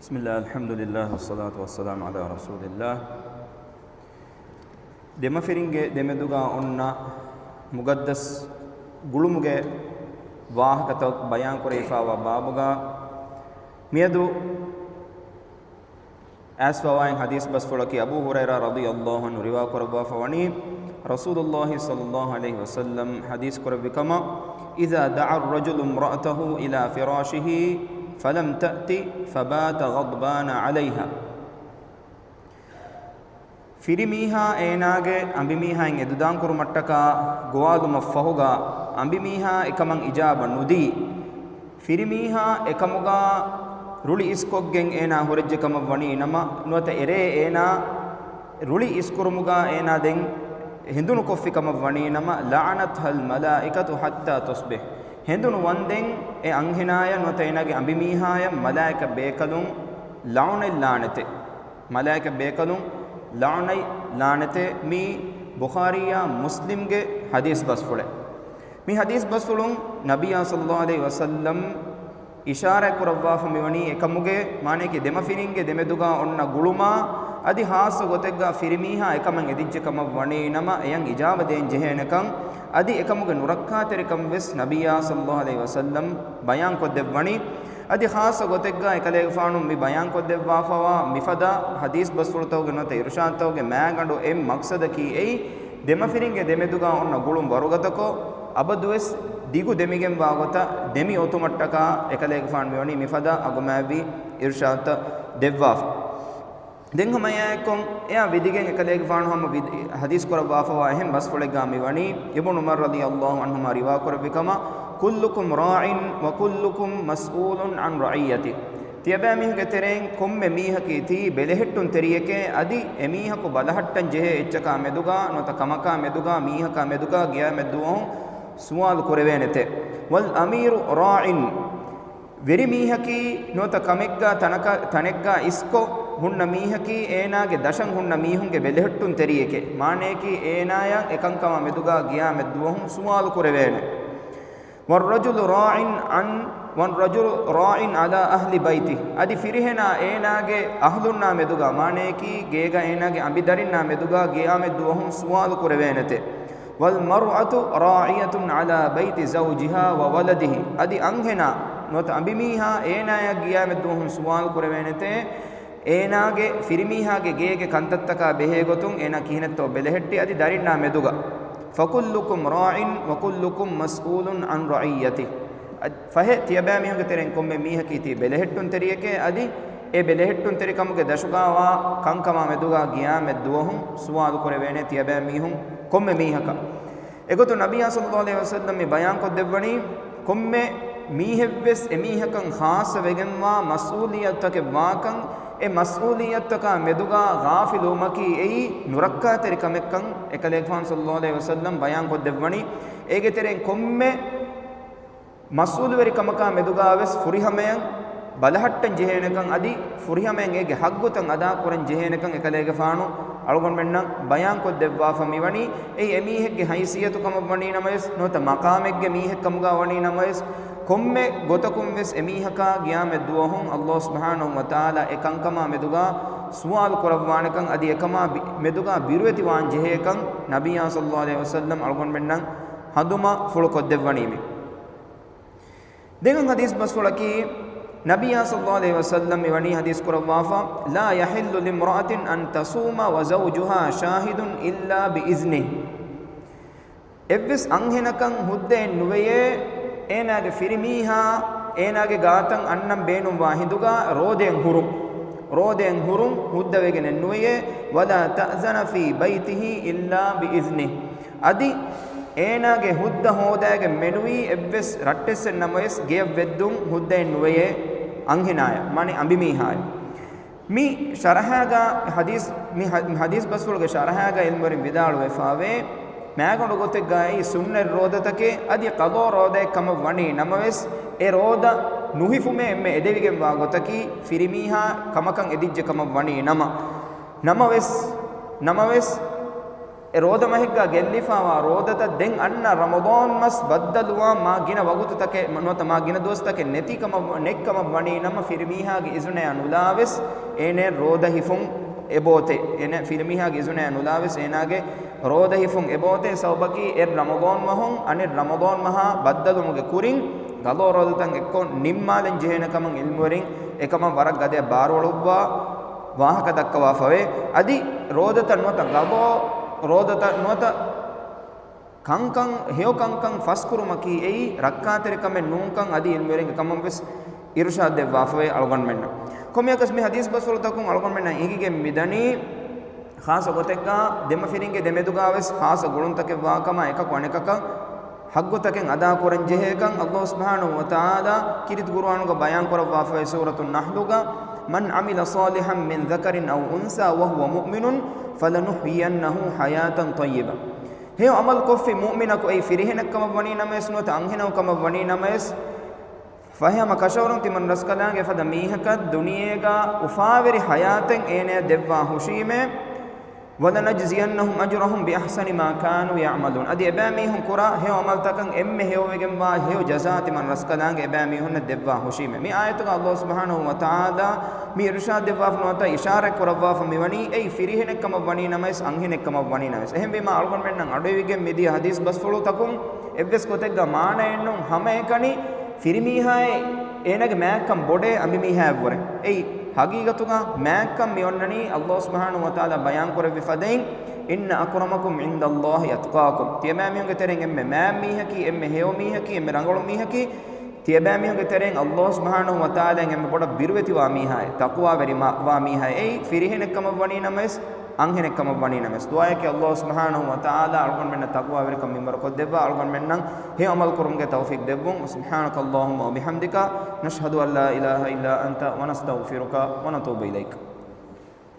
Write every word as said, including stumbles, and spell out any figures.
بسم الله، الحمد لله، والصلاة والسلام على رسول الله. ދެމަފިރިންގެ ދެމެދުގާ އޮންނަ މުގައްދަސް ގުޅުމުގެ ވާހަކަތައް ބަޔާންކުރެވިފައިވާ ބާބުގާ މިއަދު އައިސްފައިވާ ޙަދީޘް ބަސްފުޅަކީ އަބޫ ހުރައިރާ ރަޟިޔަﷲ ޢަންހު ރިވާކުރައްވާފަ ވަނީ، ރަސޫލުﷲ ޞައްލަﷲ ޢަލައިހި ވަސައްލަމް ޙަދީޘް ކުރެއްވި ކަމަށް، إذا دعا الرجل امرأته إلى فراشه فلم تأت فبات غضبان عليها. ފިރިމީހާ އޭނާގެ އަނބިމީހާއިން އެދުދާން ކުރުމަށްޓަކާ ގޮވާލުމަށްފަހުގާ، އަނބިމީހާ އެކަމަށް އިޖާބަ ނުދީ، ފިރިމީހާ އެކަމުގާ ރުޅި އިސްކޮށްގެން އޭނާ ހުރެއްޖެ ކަމަށް ވަނީ ނަމަ، ނުވަތަ އެރޭ އޭނާ ރުޅި އިސްކުރުމުގާ އޭނާ ދެން ހެނދުނުކޮށްފި ކަމަށް ވަނީ ނަމަ، لعنتها الملائكة حتى تصبح. ހެނދުނު ވަންދެން އެ އަންހެނާޔަށް ނުވަތަ އޭނާގެ އަނބިމީހާޔަށް މަލާއިކަ ބޭކަލުން ލަޢުނަތް ލާނެތެ. މަލާއިކަ ބޭކަލުން ލަޢުނަތް ލާނެތެ. މީ ބުޚާރީއާ މުސްލިމްގެ ޙަދީޘް ބަސްފުޅެއް. މި ޙަދީޘް ބަސްފުޅުން ނަބިއްޔާ ޞައްލަﷲ ޢަލައިހި ވަސައްލަމް އިޝާރާތް ކުރައްވާފަ މިވަނީ އެކަމުގެ މާނަޔަކީ ދެމަފިރިންގެ ދެމެދުގާ އޮންނަ ގުޅުމާ އަދި ޚާއްޞަ ގޮތެއްގާ ފިރިމީހާ އެކަމަށް އެދިއްޖެ ކަމަށް ވަނީ ނަމަ އެޔަށް އިޖާބަ ދޭން ޖެހޭނެކަން އަދި އެކަމުގެ ނުރައްކާތެރިކަން ވެސް ނަބިއްޔާ ޞައްލަﷲ ޢަލައިހި ވަސައްލަމް ބަޔާން ކޮށްދެއްވަނީ. އަދި ޚާއްޞަ ގޮތެއްގާ އެކަލޭގެފާނު މި ބަޔާން ކޮށްދެއްވާފަވާ މިފަދަ ޙަދީޘް ބަސްފުޅުތަކުގެ ނުވަތަ އިރުޝާދުތަކުގެ މާގަނޑު އެއް މަޤްޞަދަކީ އެއީ، ދެމަފިރިންގެ ދެމެދުގާ އޮންނަ ގުޅުން ވަރުގަދަކޮށް، އަބަދުވެސް ދިގު ދެމިގެންވާ ގޮތަށް ދެމި އޮތުމަށްޓަކާ އެކަލޭގެފާނު މިވަނީ މިފަދަ އަގުމާތްވި އިރުޝާދުތައް ދެއްވާފަ. ދެން ހަމައެއާއެއްކޮށް، އެއާ ވިދިގެން އެކަލޭގެފާނު ހަމަ ވިދި-، ޙަދީޘް ކުރައްވާފަވާ އެހެން ބަސްފުޅެއްގާ މިވަނީ، އިބްނު ޢުމަރު ރަޟިޔަﷲ ޢަންހުމާ ރިވާކުރެއްވި ކަމަށް، كلكم راع وكلكم مسؤول عن رعيته. ތިޔަބައިމީހުންގެ ތެރެއިން ކޮންމެ މީހަކީ ތީ ބެލެހެއްޓުންތެރިއެކޭ، އަދި އެމީހަކު ބަލަހައްޓަން ޖެހޭ އެއްޗަކާ މެދުގާ ނުވަތަ ކަމަކާ މެދުގާ މީހަކާ މެދުގާ ޤިޔާމަތްދުވަހު ސުވާލު ކުރެވޭނެތެ. والأمير راع، ވެރި މީހަކީ ނުވަތަ ކަމެއްގާ ތަނަކަ-، ތަނެއްގާ އިސްކޮށް ހުންނަ މީހަކީ އޭނާގެ ދަށަށް ހުންނަ މީހުންގެ ބެލެހެއްޓުންތެރިއެކޭ. މާނަޔަކީ އޭނާޔަށް އެކަންކަމާ މެދުގާ ޤިޔާމަތްދުވަހު ސުވާލު ކުރެވޭނެ. والرجل راع عن، والرجل راع على أهل بيته. އަދި ފިރިހެނާ އޭނާގެ އަހްލުންނާ މެދުގާ، މާނަޔަކީ ގޭގަ އޭނާގެ އަނބިދަރިންނާ މެދުގާ ޤިޔާމަތްދުވަހު ސުވާލު ކުރެވޭނެތެ. والمرأة راعية على بيت زوجها وولده. އަދި އަންހެނާ ނުވަތަ އަނބިމީހާ އޭނާޔަށް ޤިޔާމަތްދުވަހު ސުވާލު ކުރެވޭނެތެ، އޭނާގެ ފިރިމީހާގެ ގޭގެ ކަންތައްތަކާ ބެހޭގޮތުން އޭނާ ކިހިނެއްތޯ ބެލެހެއްޓި އަދި ދަރިންނާ މެދުގަ. فكلكم راع وكلكم مسؤول عن رعيته. އަދި ފަހެ، ތިޔަބައިމީހުންގެ ތެރެއިން ކޮންމެ މީހަކީ ތީ ބެލެހެއްޓުންތެރިއެކޭ، އަދި އެ ބެލެހެއްޓުންތެރިކަމުގެ ދަށުގާވާ ކަންކަމާ މެދުގާ ޤިޔާމަތްދުވަހު ސުވާލު ކުރެވޭނެ ތިޔަބައިމީހުން ކޮންމެ މީހަކަށް. އެގޮތުން ނަބިއްޔާ ޞައްލަﷲ ޢަލައިހި ވަސައްލަމް މި ބަޔާން ކޮށްދެއްވަނީ، ކޮންމެ މީހެއްވެސް އެމީހަކަށް ޚާއްޞަވެގެންވާ މަސްއޫލިއްޔަތުތަކެއް ވާކަން، އެ މަސްއޫލިއްޔަތުތަކާ މެދުގާ ޣާފިލުވުމަކީ އެއީ ނުރައްކާތެރި ކަމެއްކަން އެކަލޭގެފާނު ޞައްލަﷲ ޢަލައިހި ވަސައްލަމް ބަޔާން ކޮށްދެއްވަނީ. އޭގެ ތެރެއިން ކޮންމެ މަސްއޫލުވެރިކަމަކާ މެދުގާވެސް ފުރިހަމަޔަށް ބަލަހައްޓަން ޖެހޭނެކަން އަދި ފުރިހަމަޔަށް އޭގެ ޙައްޤުތައް އަދާކުރަން ޖެހޭނެކަން އެކަލޭގެފާނު އަޅުގަނޑުމެންނަށް ބަޔާންކޮށްދެއްވާފަ މިވަނީ. އެއީ އެމީހެއްގެ ހައިސިއްޔަތު ކަމަށްވަނީ ނަމަވެސް، ނުވަތަ މަޤާމެއްގެ މީހެއް ކަމުގާ ވަނީ ނަމަވެސް، ކޮންމެ ގޮތަކުންވެސް އެމީހަކާ ޤިޔާމަތްދުވަހު ﷲ ސުބްޙާނަހޫ ވަތަޢާލާ އެ ކަންކަމާ މެދުގާ ސުވާލު ކުރައްވާނެކަން އަދި އެކަމާ ބި-، މެދުގާ ބިރުވެތިވާން ޖެހޭކަން ނަބިއްޔާ ޞައްލަﷲ ޢަލައިހި ވަސައްލަމް އަޅުގަނޑުމެންނަށް ހަނދުމަ ފުޅުކޮށްދެއްވަނީމެ. ދެން ޙަދީޘް ބަސްފުޅަކީ، ނަބިއްޔާ ޞައްލަﷲ ޢަލައިހި ވަސައްލަމް މިވަނީ ޙަދީޘް ކުރައްވާފަ، لا يحل لامرأة أن تصوم وزوجها شاهد إلا بإذنه. އެއްވެސް އަންހެނަކަށް ހުއްދައެއް ނުވެޔޭ، އޭނާގެ ފިރިމީހާ އޭނާގެ ގާތަށް އަންނަން ބޭނުންވާ ހިނދުގާ ރޯދައެއް ހުރުން، ރޯދައެއް ހުރުން ހުއްދަވެގެނެއް ނުވެޔޭ، ولا تأذن في بيته إلا بإذنه. އަދި އޭނާގެ ހުއްދަ ހޯދައިގެން މެނުވީ އެއްވެސް ރައްޓެއްސެއް ނަމަވެސް ގެޔަށް ވެއްދުން ހުއްދައެއް ނުވެޔޭ އަންހެނާޔަށް، މާނަ އަނބިމީހާޔަށް. މި ޝަރަޙާގަ ޙަދީޘް، މި ޙަ-، މި ޙަދީޘް ބަސްފުޅުގެ ޝަރަޙާގަ ޢިލްމުވެރިން ވިދާޅުވެފަވޭ، މާގަނޑު ގޮތެއްގައި ސުންނަތް ރޯދަތަކެއް އަދި ޤަޟާ ރޯދައެއް ކަމަށް ވަނީ ނަމަވެސް، އެ ރޯދަ ނުހިފުމޭ އެންމެ އެދެވިގެންވާ ގޮތަކީ ފިރިމީހާ ކަމަކަށް އެދިއްޖެ ކަމަށް ވަނީ ނަމަ، ނަމަވެސް، ނަމަވެސް، އެ ރޯދަ މަހެއްގާ ގެއްލިފާވާ ރޯދަތައް ދެން އަންނަ ރަމަޟާން މަސް ބައްދަލުވާ މާ ގިނަ ވަގުތުތަކެއް ނުވަތަ މާ ގިނަ ދުވަސްތަކެއް ނެތި ކަމަށް، ނެތްކަމަށް ވަނީ ނަމަ، ފިރިމީހާގެ އިޒުނަޔާ ނުލާވެސް އޭނަ ރޯދަ ހިފުން އެބޯތެ. އޭނަ ފިރިމީހާގެ އިޒުނަޔާ ނުލާވެސް އޭނާގެ ރޯދަ ހިފުން އެބޯތެ. ސަބަބަކީ އެއް ރަމަޟާން މަހުން އަނެއް ރަމަޟާން މަހާ ބައްދަލުވުމުގެ ކުރިން ގަޟާ ރޯދަތައް އެއްކޮށް ނިންމާލަން ޖެހޭނެ ކަމަށް އިލްމުވެރިން އެކަމަށް ވަރަށް ގަދަޔަށް ބާރުއަޅުއްވާ ވާހަކަ ދައްކަވާފަވޭ. އަދި ރޯދަތައް ނުވަތަ ގަޟާ ރޯދަތައް ނުވަތަ ކަންކަން، ހެޔޮ ކަންކަން ފަސްކުރުމަކީ އެއީ ރައްކާތެރިކަމެއް ނޫންކަން އަދި އިލްމުވެރިންގެ ކަމަށްވެސް އިރުޝާދު ދެއްވާފަވޭ އަޅުގަނޑުމެންނަށް. ކޮންމެއަކަސް މި ޙަދީޘް ބަސްފުޅުތަކުން އަޅުގަނޑުމެންނަށް އެނގިގެން މިދަނީ، ޚާއްޞަ ގޮތެއްގާ ދެމަފިރިންގެ ދެމެދުގާވެސް ޚާއްޞަ ގުޅުންތަކެއް ވާކަމާ އެކަކު އަނެކަކަށް ޙައްޤުތަކެއް އަދާކުރަން ޖެހޭކަން ﷲ ސުބްޙާނަހޫ ވަތަޢާލާ ކީރިތި ޤުރުއާނުގަ ބަޔާން ކުރައްވާފަވޭ ސޫރަތުއް ނަޙްލުގަ، مَنْ عَمِلَ صَالِحًا مِنْ ذَكَرٍ أَوْ أُنْثَىٰ وَهُوَ مُؤْمِنٌ فَلَنُحْيِيَنَّهُ حَيَاةً طَيِّبَةً. ހެޔޮ ޢަމަލު ކޮށްފި މުއުމިނަކު އެއީ ފިރިހެނެއް ކަމަށް ވަނީ ނަމަވެސް ނުވަތަ އަންހެނަކު ކަމަށް ވަނީ ނަމަވެސް، ފަހެ ހަމަ ކަށަވަރުން ތިމަން ރަސްކަލާނގެ ފަދަ މީހަކަށް ދުނިޔޭގަ އުފާވެރި ޙަޔާތެއް އޭނަޔަށް ދެއްވާ ހުށީމޭ، وَلَنَجْزِيَنَّهُمْ أَجْرَهُمْ بِأَحْسَنِ مَا كَانُوا يَعْمَلُونَ. އަދި އެބައިމީހުން ކުރާ ހެޔޮ ޢަމަލުތަކަށް އެންމެ ހެޔޮވެގެންވާ ހެޔޮ ޖަޒާ ތިމަން ރަސްކަލާނގެ އެބައިމީހުންނަށް ދެއްވާ ހުށީމޭ. މި އާޔަތުގަ ﷲ ސުބްޙާނަހޫ ވަތަޢާލާ މި އިރުޝާދު ދެއްވާފަ ނުވަތަ އިޝާރާތް ކުރައްވާފަ މިވަނީ އެއީ ފިރިހެނެއް ކަމަށް ވަނީ ނަމަވެސް އަންހެނެއް ކަމަށް ވަނީ ނަމަވެސް. އެހެންވީމާ އަޅުގަނޑުމެންނަށް އަޑުއިވިގެން މިދިޔަ ޙަދީޘް ބަސްފުޅުތަކުން އެއްވެސް ގޮތެއްގަ މާނައެއްނޫން ހަމައެކަނި ފިރިމީހާއޭ އޭނާގެ މާތްކަން ބޮޑޭ އަނބިމީހާއަށްވުރެ. އެއީ ޙަޤީޤަތުގަ މާތްކަން މި އޮންނަނީ ﷲ ސުބްޙާނަހޫ ވަތަޢާލާ ބަޔާން ކުރެއްވި ފަދައިން، إِنَّ أَكْرَمَكُمْ عِنْدَ اللَّهِ أَتْقَاكُمْ. ތިޔަބައިމީހުންގެ ތެރެއިން އެންމެ މާތް މީހަކީ، އެންމެ ހެޔޮ މީހަކީ، އެންމެ ރަނގަޅު މީހަކީ، ތިޔަބައިމީހުންގެ ތެރެއިން ﷲ ސުބްޙާނަހޫ ވަތަޢާލާއިން އެންމެ ބޮޑަށް ބިރުވެތިވާ މީހާއޭ، ތަޤްވާވެރި މާ، ވާ މީހާއޭ. އެއީ ފިރިހެނެއް ކަމަށް ވަނީ ނަމަވެސް، އަންހެނެއް ކަމަށް ވަނީ ނަމަވެސް. ދުޢާއަކީ ﷲ ސުބްޙާނަހޫ ވަތަޢާލާ އަޅުގަނޑުމެންނަށް ތަޤްވާވެރިކަން މިންވަރު ކޮށްދެއްވާ، އަޅުގަނޑުމެންނަށް ހެޔޮ ޢަމަލު ކުރުމުގެ ތައުފީޤު ދެއްވުން. سُبْحَانَكَ اللَّهُمَّ وَبِحَمْدِكَ، نَشْهَدُ أَنْ لَا إِلَٰهَ إِلَّا أَنْتَ، وَنَسْتَغْفِرُكَ وَنَتُوبُ إِلَيْكَ.